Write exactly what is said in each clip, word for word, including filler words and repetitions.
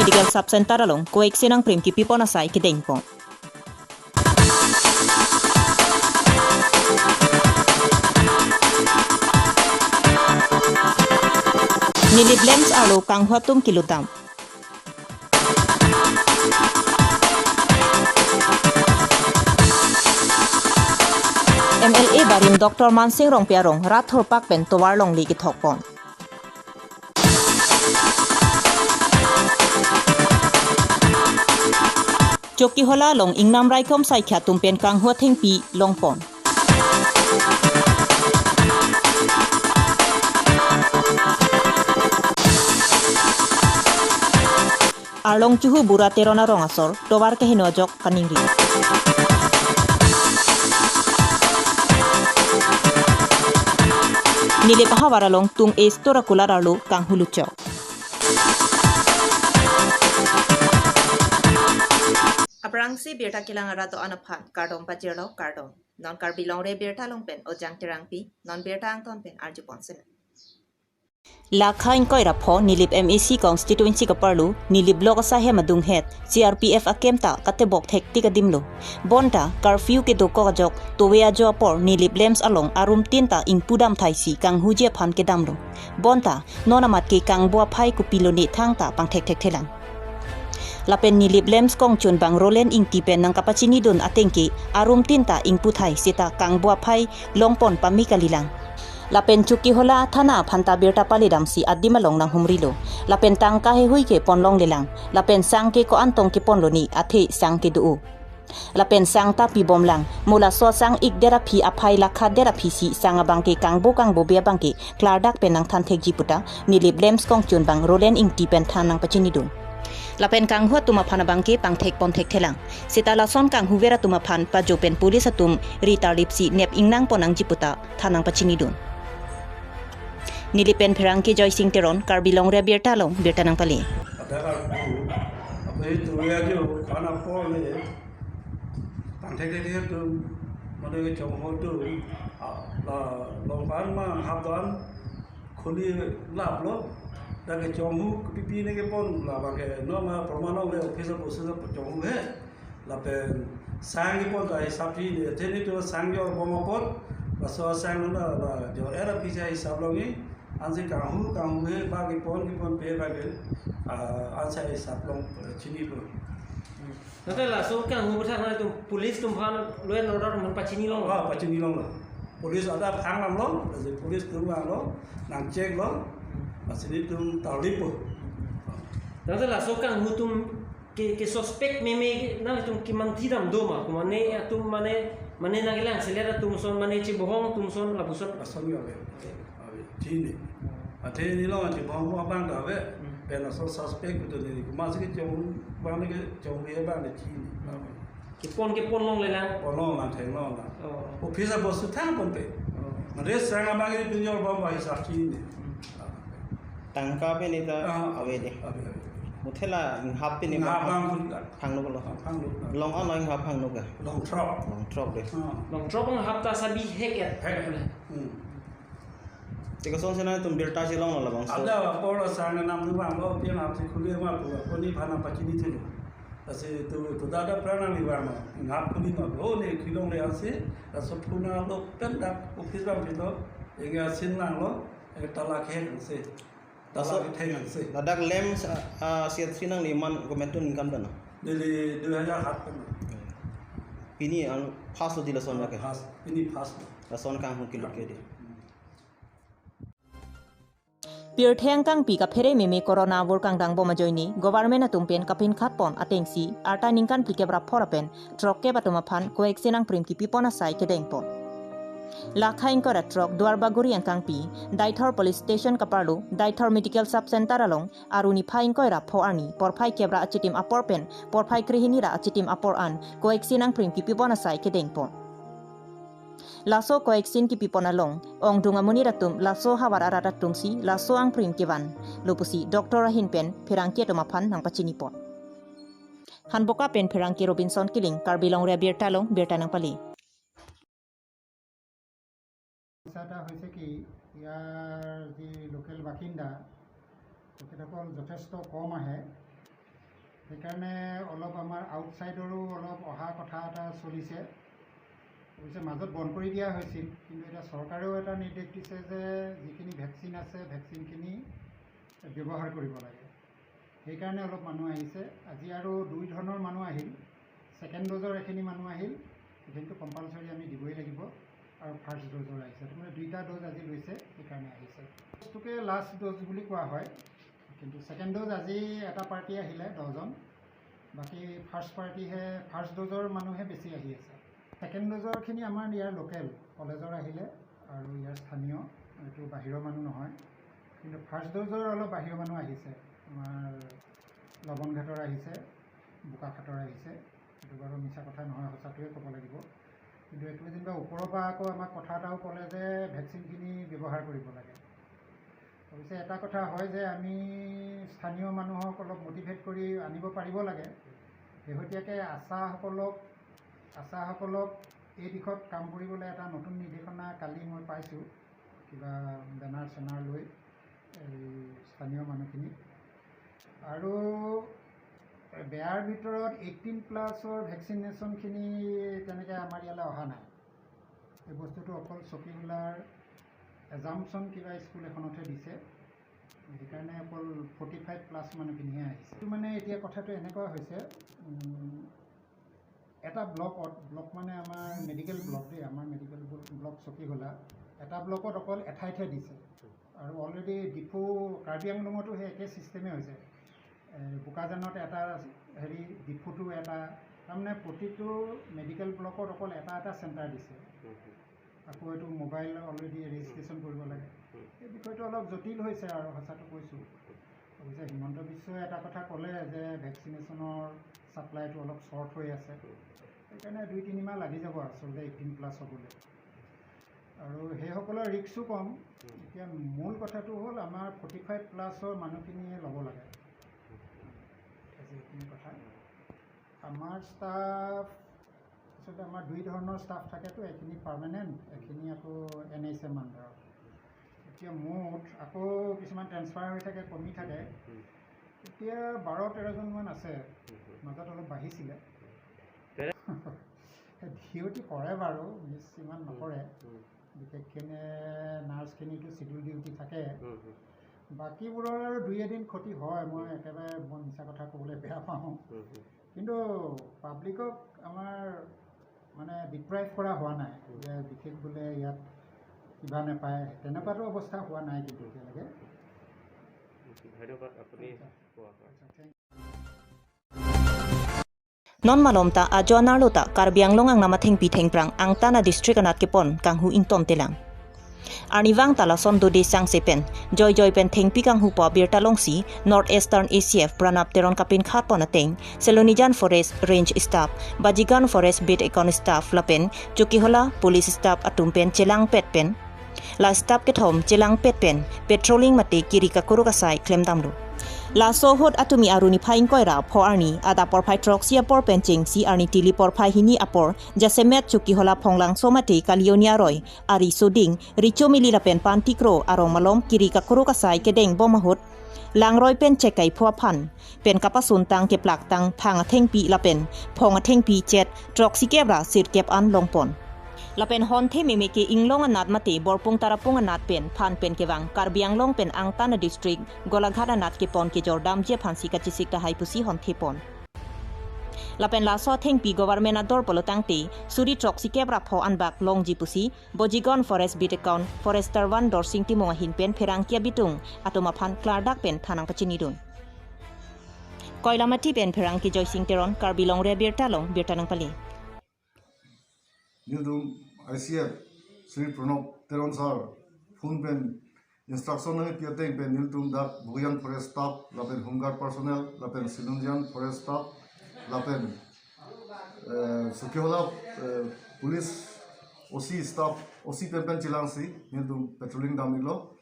Medical Sub Center along covaxin angprim kipipon asai kedengpon. Nilip LAMPS arlo kanghu atum kelutdam. M L A barim Doctor Mansing Rongpi arong rat thurpak pen tovar longle kethokpon. Chokihola along ingnam raikom saikha atum pen kanghu athengpi longpon. Arlong Chuhu Bura Teron arong asor tovar keheno ajok kaningri. Nilip ahavar along tung A Store akulat arlo kanghu luchok. Aphrangsi birta kelang arat do-an aphan kardom pajirlo, kardom. Non Karbi Longri Abirta along pen Ojang Terangpi, non birta angton pen arjupon sena. Lakha ingkoi ra pho Nilip M A C constituency kaparlo, Nilip block asahem adunghet C R P F a-camp ta katebok thektik adim lo. Bonta curfew kedokok ajok tovar ajo apor Nilip LAMPS along arum tin ta ingpudam thaisi kanghuji aphan kedam lo. Bonta non amat ke kangbo aphai kopilo ne thangta pangthek thekthelang. Lapen Nilip LAMPS kongchunbang Roland Ingti pen nangkapachinidun ateng ke arum tin ta ingpu thai seta kangbo aphai longpon pame kalilang. Lapen Chokihola thana aphanta birta paledamsi adim along nanghumrilo. Lapen tangka heihui ke ponlonglelang. Lapen sang ke ko-an tong keponlo ne athe sang ke do-o. Lapen sang ta pibomlang. Mo laso sang ik der aphi aphai lakha der aphisi sang abang ke kangbo kangbo be abang ke klardak pen nangthan thekji puta Nilip LAMPS kongchunbang Roland Ingti pen than nangpachinidun. Lapen kanghu atum aphan abang ke pangthekpon thekthelang. Seta lason kanghuver atum aphan pajo pen police atum ri tarlipsi nep ingnangpon nangji puta than nangpachinidun. Nilip pen pherangke Joysing Teron, Karbi Longri Abirta along birta nangpale. Ada kan tu, apa itu ya tu, karena apa ni? Pangthek thek thek tu, mana kechonghu tu, ah, la, longpan ma hap dan, khuli lap lo, dak kechonghu kepipi ne kepon, labang ke, no ma proman le office a-post a kechonghu he. Lapen sang kepon ta hisap thi ne, athe netum sang jor bom apot, laso sang na la jor er aphi si hisap longi, ansi kanghu, kanghu he, ba kepon, kepon pe ba ke, ah, ansi hisap long, eh, chinipo. Tangte laso kanghu puthak nangtum police atum aphan law and order atum aphan pachinilong. Ah, pachinilonglo. Police ada phang nanglo, laso police atum nanglo, nang check lo, lasi netum tarlipo. Tangte laso kanghu atum ke, ke suspect meme nangtum kemanthi dam do ma, mane atum mane, mane nangkelang selet atum ason, mane chebohong atum ason, lapuson. Lason yo ave. Ave. Ave, chini. Athe nelilong chebohong abang ta ave. Hmm. Pen laso suspect betul ni. Komatsi kechong abang ni kechong abang ni chini. Hmm. Kepon, kepon longlelang. Pon longlang, theklonglang. Oh. Office a-post thang ponpe. Oh. Mane sang abang ni jor bom ba hisap chini. Hmm. Tangka pen ita Ah, ave de. Ave, ave. Muthe la inghap pen Inghap bang phang phun ka. Phangno lo. Phangno. Long ano inghap phangno ka. Long throk. Long throk de. Ah. Long throk inghap ta sabi hek ya. Hek. Hmm. Te koson sena tum birta si longlo labangso. Ada apor sang nam lu bang lo, pian hap si khuli ma pu, ko nephan pachinithulo. Lasi tu, tu dada pran nang li bang lo. Inghap khuli ma. Oh, ne kelongle ansi, laso phone lo pen dak office bang pito. Inga sin nanglo, inga tala kheng si. Laso Tala kheng si. Ladak LAMPS, ah, ah, siat si nangli man kometun ningkan pen? Neli dui hajar hat pen. Pini ang first lo di lason ke? First, pini first lo. Lason kanghu kelut ke di. Pirthe angkangpi kaphere meme corona avur kangdang bom ajoine, government atum pen kapinkhatpon atengsi, arta ningkan phlikep ra phor ra pen, throkkep atum aphan covaxin angprim kipipon asai kedengpon. Lakha ingkoi ra throk Duarbagori angkangpi, Deithor Police Station kaparlo, Deithor Medical Sub Center along, aruni phai ingkoi ra pho arni, porphai kep ra achitim apor pen, porphai krehini ra achitim apor an, covaxin angprim kipipon asai kedengpon. Laso covaxin kipipon along, ongdung amonit atum, laso havar arat atumsi, laso angprim kevanlo pusi, doctor ahin pen, pherangke atum aphan nangpachinipon. Hanboka pen pherangke Robinson Killing, Karbi Longri Abirta along, birta nangpale. সমস্যা এটা হৈছে কি, ইয়াৰ যি লোকেল বাসিন্দা, তেখেতসকল যথেষ্ট কম আহে। সেইকাৰণে অলপ আমাৰ আউটছাইডৰো অলপ অহা কথা এটা চলিছে। অৱশ্যে মাজত বন্ধ কৰি দিয়া হৈছিল, কিন্তু এতিয়া চৰকাৰেও এটা নিৰ্দেশ দিছে যে যিখিনি ভেকচিন আছে, ভেকচিনখিনি ব্যৱহাৰ কৰিব লাগে। সেইকাৰণে অলপ মানুহ আহিছে। আজি আৰু দুই ধৰণৰ মানুহ আহিল। ছেকেণ্ড ড'জৰ এখিনি মানুহ আহিল, এইখিনিতো কম্পালচৰি আমি দিবই লাগিব, আৰু ফাৰ্ষ্ট ড'জৰ আহিছে। তাৰমানে দুইটা ড'জ আজি লৈছে, সেইকাৰণে আহিছে। ড'জটোকে লাষ্ট ড'জ বুলি কোৱা হয়, কিন্তু ছেকেণ্ড ড'জ আজি এটা পাৰ্টি আহিলে দহজন, বাকী ফাৰ্ষ্ট পাৰ্টিহে, ফাৰ্ষ্ট ড'জৰ মানুহে বেছি আহি আছে। ছেকেণ্ড ড'জৰখিনি আমাৰ ইয়াৰ লোকেল কলেজৰ আহিলে আৰু ইয়াৰ স্থানীয়, এইটো বাহিৰৰ মানুহ নহয়। কিন্তু ফাৰ্ষ্ট ড'জৰ অলপ বাহিৰৰ মানুহ আহিছে, আমাৰ লবনঘাটৰ আহিছে, বোকাখাটৰ আহিছে। এইটো বাৰু মিছা কথা নহয়, সঁচাটোৱে ক'ব লাগিব। কিন্তু এইটো যেনিবা ওপৰৰ পৰা আকৌ আমাক কথা এটাও ক'লে যে ভেকচিনখিনি ব্যৱহাৰ কৰিব লাগে। অৱশ্যে এটা কথা হয় যে আমি স্থানীয় মানুহক অলপ মটিভেট কৰি আনিব পাৰিব লাগে। শেহতীয়াকৈ আশাসকলক, আশাসকলক এই দিশত কাম কৰিবলৈ এটা নতুন নিৰ্দেশনা কালি মই পাইছোঁ, কিবা বেনাৰ চেনাৰ লৈ এই স্থানীয় মানুহখিনি। আৰু বেয়াৰ ভিতৰত এইটিন প্লাছৰ ভেকচিনেশ্যনখিনি তেনেকৈ আমাৰ ইয়ালৈ অহা নাই। এই বস্তুটো অকল চকীহোলাৰ এজাম্পশ্যন কিবা স্কুল এখনতহে দিছে, সেইকাৰণে অকল ফৰ্টি ফাইভ প্লাছ মানুহখিনিহে আহিছে। এইটো মানে এতিয়া কথাটো এনেকুৱা হৈছে, উম, এটা ব্লকত, ব্লক মানে আমাৰ মেডিকেল ব্লক দেই, আমাৰ মেডিকেল ব্ল-, ব্লক চকীহোলা, এটা ব্লকত অকল এঠাইতহে দিছে। আৰু অলৰেডি ডিফু, কাৰ্বি আংলঙতো সেই একে ছিষ্টেমে হৈছে। এ, বোকাজানত এটা হেৰি, ডিফুটো এটা, তাৰমানে প্ৰতিটো মেডিকেল ব্লকত অকল এটা এটা চেণ্টাৰ দিছে। হুম, হুম। আকৌ এইটো মোবাইল অলৰেডি ৰেজিষ্ট্ৰেশ্যন কৰিব লাগে। হুম। এই বিষয়টো অলপ জটিল হৈছে আৰু, সঁচাটো কৈছোঁ। অৱশ্যে হিমন্ত বিশ্বই এটা কথা ক'লে যে ভেকচিনেশ্যনৰ ছাপ্লাইটো অলপ শ্বৰ্ট হৈ আছে, হুম। সেইকাৰণে দুই তিনিমাহ লাগি যাব আচলতে এইটিন প্লাছ হ'বলৈ। আৰু সেইসকলৰ ৰিস্কো কম। হুম। এতিয়া মূল কথাটো হ'ল আমাৰ ফৰ্টি ফাইভ প্লাছৰ মানুহখিনিয়ে ল'ব লাগে। হুম। এইখিনি কথা। আমাৰ ষ্টাফ, আচলতে আমাৰ দুই ধৰণৰ ষ্টাফ থাকেতো, এখিনি পাৰ্মানেণ্ট, এখিনি আকৌ এন এইচ এম আণ্ডাৰত। এতিয়া মুঠ আকৌ কিছুমান ট্ৰেন্সফাৰ হৈ থাকে, কমি থাকে। হুম। এতিয়া বাৰ তেৰজনমান আছে, হুম, হুম। মাজত অলপ বাঢ়িছিলে। তেনে- ডিউটি কৰে বাৰু, মিছ ইমান হুম, নকৰে। হুম। বিশেষকৈ নাৰ্ছখিনিতো চিডিউল ডিউটি থাকে। হুম, হুম। বাকীবোৰৰ আৰু দুই এদিন ক্ষতি হয়, মই হুম। একেবাৰে মই মিছা কথা ক'বলৈ বেয়া পাওঁ। হুম, হুম। কিন্তু পাব্লিকক আমাৰ মানে ডিপ্ৰাইভ কৰা হোৱা নাই, হুম। যে বিশেষ বোলে ইয়াত কিবা নাপায়, তেনেকুৱাতো অৱস্থা হোৱা নাই কিন্তু এতিয়ালৈকে। ধন্যবাদ, আপুনি আচ্ছা। কোৱা হয়। আচ্ছা, thank you. Non malom ta ajo anerlo ta Karbi Anglong angnam athengpi thengphrang angtan a district anat kepon kanghu ingtontelang. Arnivang ta lason dode sangse pen joijoi pen thengpi kanghupo abirta alongsi North Eastern A C F Pranab Teron kapinkhatpon ateng Silonijan Forest Range Staff, Bajigaon Forest Beat Account Staff lapen Chokihola Police Staff atum pen chelangpet pen, la staff kethom chelangpet pen patrolling mate kiri kakuruk asai klemdamlo. Laso ahut atumi arni phai ingkoi ra pho arni adap porphai throksi apor pen chengsi arni tili porphai hini apor jasemet Chokihola Phonglangso mate Kalioni aroi ari soding Richomili lapen Pantikro arong malom kiri kakuruk asai kedeng bom ahut langroi pen chekai pho aphan pen kapasuntang keplaktang phang athengpi lapen phong athengpi chet throksikep ra sirkep an longpon. Lapen honthe meme ke Inglong anat mate Borpung Tarapung anat pen phan pen kevang Karbi Anglong pen angtan a district Golaghat anat kepon kejordamji aphansi kachesik tahai pusi honthepon. Lapen laso athengpi government ador pulo tangte suri throksikep ra pho anbak longji pusi Bajigaon Forest Beat Account Forester One Dorsing Timung ahin pen pherangke abitung atum aphan klardak pen thanang pachinidun. Koilamati pen pherangke Joysing Teron, Karbi Longri Abirta along birta nangpale. Nelitum I C F Shri Pranab Teron sir phone pen instruction nangpi ateng pen nelitum dak Bokajan Forest staff lapen Home Guard personnel lapen Silonijan Forest staff lapen, eh, Chokihola, eh, Police O C staff, O C pen pen chelangsi nelitum patrolling dam-iklo.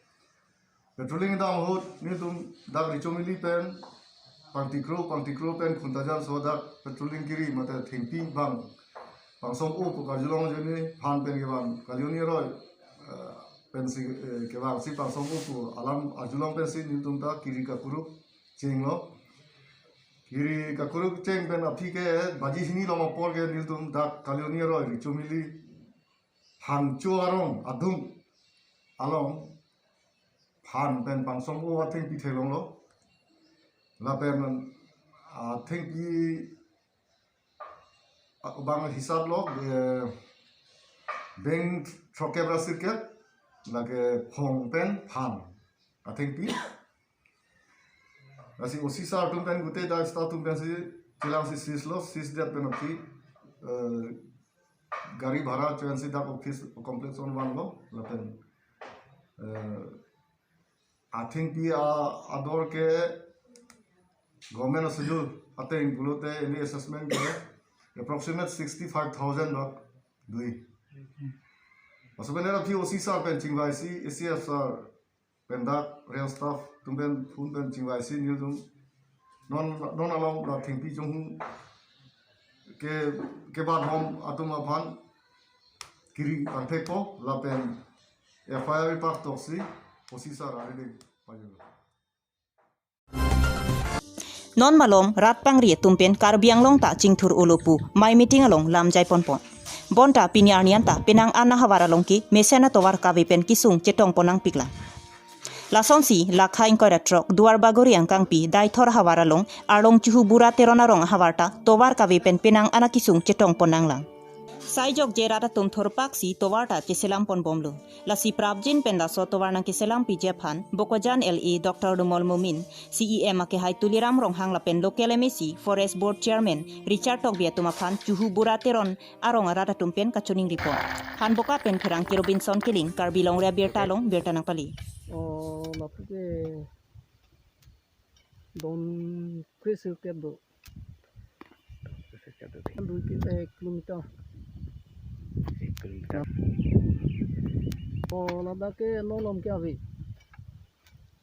Patrolling dam ahut nelitum dak Richomili pen Pantikro, Pantikro pen Khuntajan so dak patrolling kiri mate thengpi bang pangsom-o pu karjulong ajoine phan pen kevang Kalioni aroi, eh, pensi, eh, kevangsi pangsom-o pu alam arjulong pensi nelitum ta kiri kakuruk chenglo. Iri kakuruk cheng pen aphi ke baji hini lom apor ke nelitum dak Kalioni aroi Richomili Hangcho arong adung along phan pen pangsong-o athengpi theklonglo. Lapen athengpi abang hisap lo, eh, beng throkkep ra sirkep, lake phong pen phan athengpi. Lasi O C sir atum pen gute dak staff atum pensi chelangsi seize lo, seize det pen aphi, eh, gari bhara cho-ensi dak office complex along vanlo, lapen, eh, athengpi a-, ador ke government asoju ateng pulote ili assessment ke approximate sixty-five thousand bak dui. Laso pen aphi O C sir pen chingvaisi, A C F sir pen dak rail staff atum pen phone pen chingvaisi nelitum non, non along la thengpi chonghu ke, kebat bom atum aphan kiri pangthekpo lapen F I R pak toksi O C sir arideng pajolo. Non malom rat pangri atum pen Karbi Anglong ta chingthur-olo pu mei meeting along lam jaiponpon. Bonta pini arni anta penang an ahavar along ke mesen atovar kave pen kesung chetongpon nangpiklang. Lasonsi lakha ingkoi ra throk Duarbagori angkangpi Daithor ahavar along Arlong Chuhu Bura Teron arong ahavar ta tovar kave pen penang an akesung chetongpon nanglang. Sai jokje rat atum thurpaksi tovar ta cheselamponbomlo. Lasi prapjin pen laso tovar nangkeselam piji aphan Bokajan L A Doctor Numal Momin, C E M akehai Tuliram Ronghang lapen local M A C Forest Board Chairman Richard Tokbi atum aphan Chuhu Bura Teron arong arat atum pen kachoningripon. Hanboka pen pherangke Robinson Killing, Karbi Longri Abirta along birta nangpale. Oh, lapu ke don kris ke do. Dui ki-, eh, kilometer. Ek kilometer. Oh, ladak ke non malom ke ave.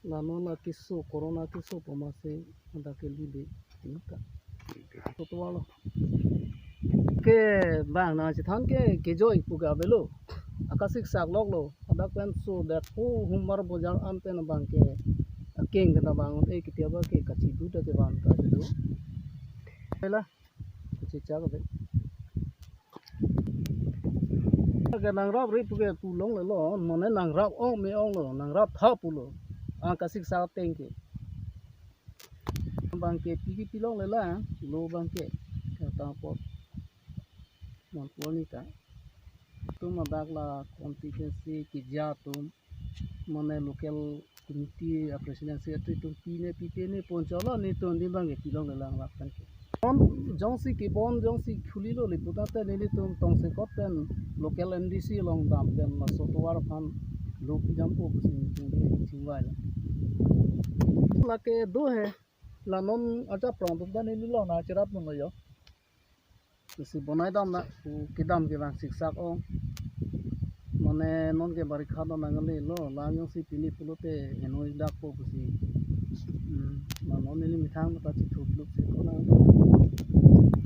La non la keso, corona keso pu masi ladak ke lide. Tingka. Tovar lo. Ke bang nangchethan ke kejoi pu ke avelo. Akasik sakloklo. Ladak penso dak pu Humar Bojar an pen abang ke akeng ke ta bang un-e, ketiaba ke kachidu ta kevan ta kedo. Ela, kachechak ave. Ke nangrap ri pu ke pu longlelo, mane nangrap ong me-onglo, nangrap tha pulo. Akasik sa ateng ke. Bang ke piki pilonglela, lo bang ke. Kata apot. Mon poni ta. Atum ladak la constituency keja atum, mane local committee a president secretary atum pine pipe ne poncholo, netum di bang ke pilonglela nangraktan ke. Bon jongsi kebon jongsi khulilo le puta te nelitum tongsekot pen local M D C along dam pen laso tovar aphan lo pidampo pusi netum ke chingvailo. Lake do he, la non aja prong atum ta neli lo nangcherapdunlo jo. Isi bonai dam na, pu kedam ke bang siksak ong. Mane non ke barikha dam nanglelo, la jongsi pini pulote henoi dakpo pusi. Hmm, la non neli methang ta chithuplup si ko nang.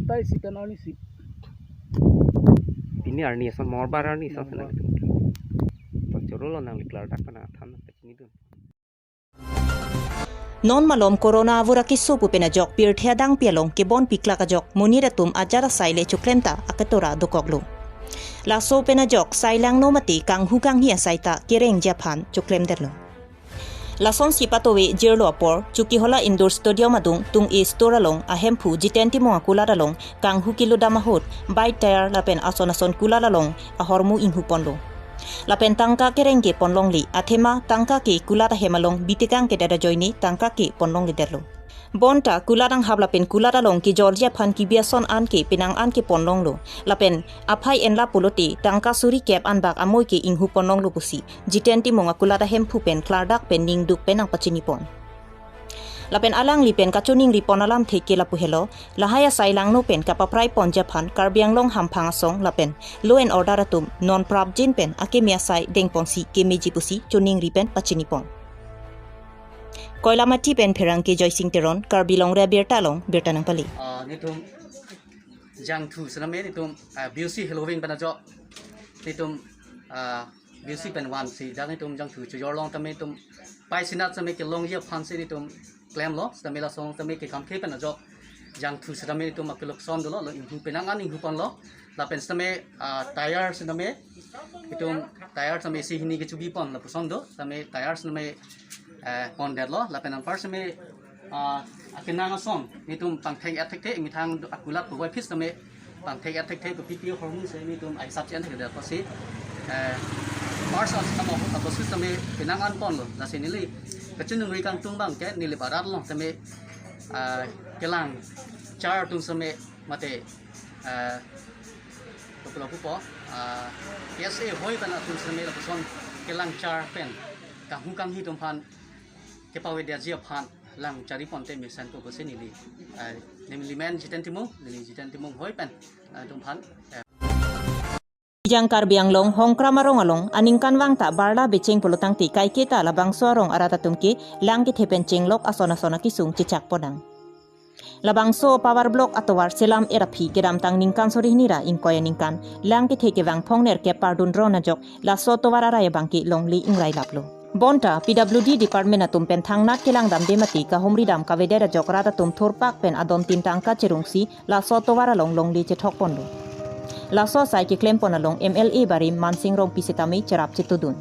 Tai si pen arni si. Pini arni ason, Mongolbar arni ason. Mongolbar. Nang. To chorolo nangli klardak pen nangthan pachinidun. Non malom corona avur akeso pu pen ajok pirthe adangpi along kebon piklak ajok monit atum ajat asai le choklem ta aketora dokoklo. Laso pen ajok sai langno mate kanghu kanghi asai ta kerengji aphan choklemdetlo. Lasonsi patowe jirlo apor Chokihola Indoor Stadium adung Tung-e Store along ahemphu Jiten Timung akulat along kanghu keludam ahut bike tyre lapen ason ason kulat along ahormu inghuponlo. Lapen tangka kereng ke ponlongle, athema tangka ke kulat ahem along bitekang kedet ajoine tangka ke ponlongledetlo. Bonta kulat anghap lapen kulat along kejorji aphan kebi ason an ke penang an ke ponlonglo. Lapen aphai enla pulote tangka suri kep an bak amoi ke inghuponlonglo pusi Jiten Timung akulat ahemphu pen klardak pen ningduk pen nangpachinipon. Lapen alangli pen kachoningripon alamthe ke lapu helo, lahai asai langno pen kapapraiponji aphan Karbi Anglong hamphang asong lapen law and order atum non prapjin pen akeme asai dengponsi kemeji pusi choningri pen pachinipon. Koilamati pen pherangke Joysing Teron, Karbi Longri Abirta along birta nangpale. Ah, netum jangthu sename netum, ah, B O C heloving pen ajok. Netum, ah, B O C pen vansi, dak netum jangthu chojorlong tame netum pai sinat tame kelongji aphansi netum klemlo, tame lason tame ke kamkhe pen ajok. jangthu sitame itum akelok son dolo, lo inghu penang an inghu ponlo. Lapen sitame, ah, tyre sitame itum tyre sitame isi hini kechubi pon lapuson do. Sitame tyre sitame, eh, pondetlo. Lapen anpar sitame, ah, akenang ason itum pangthek-et thekthe, methang akulat puvoiphit sitame pangthek-et thekthe, kopi pi ahormu sitame itum ahisap chen thekthedet pusi, eh, first on sitame apotsi sitame penang an ponlo. Lasi neli kachiningri kangtung abang ke neli barat along sitame, ah, kelang char atum sitame mate, ah, kopilo pupo, ah, K S A hoi pen atum sitame lapuson kelang char pen kanghu kanghi atum aphan kepavedetji aphan lang chari ponte mesen ko pusi neli, ah, neli men Jiten Timung, neli Jiten Timung hoi pen, ah, atum aphan, eh, Ejang Karbi Anglong Hongkram arong along aningkanvang ta barla becheng pulotangte kaiketa labangso arong arat atum ke lang kethe pen chenglok ason ason akesung chechak ponnang. Labangso power block atovar selam-et aphi kedamtang ningkan suri hini ra ingkoi aningkan lang kethe kevang phongnerkep pardun ron ajok laso tovar arai abang ke longle ingrai laplo. Bonta P W D department atum pen thangnat kelang damde mati kahumri dam kavedet ajok rat atum thurpak pen adon tin tangka cherungsi laso tovar along longle chethok ponlo. Laso asai keklem pon along M L A barim Mansing Rongpi sitame cherap chetudun.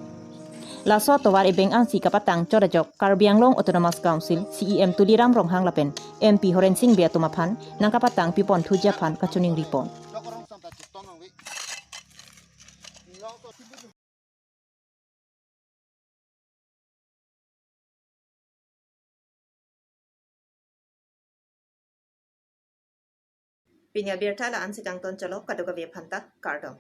Laso tovar ebeng ansi kapatang chot ajok Karbi Anglong Autonomous Council C E M Tuliram Ronghang lapen M P Horensing Bey atum aphan nangkapatang pipon thuji aphan kachiningri pon. Pini abirta la-ansi kangton chalo, kadokave aphanta kardom.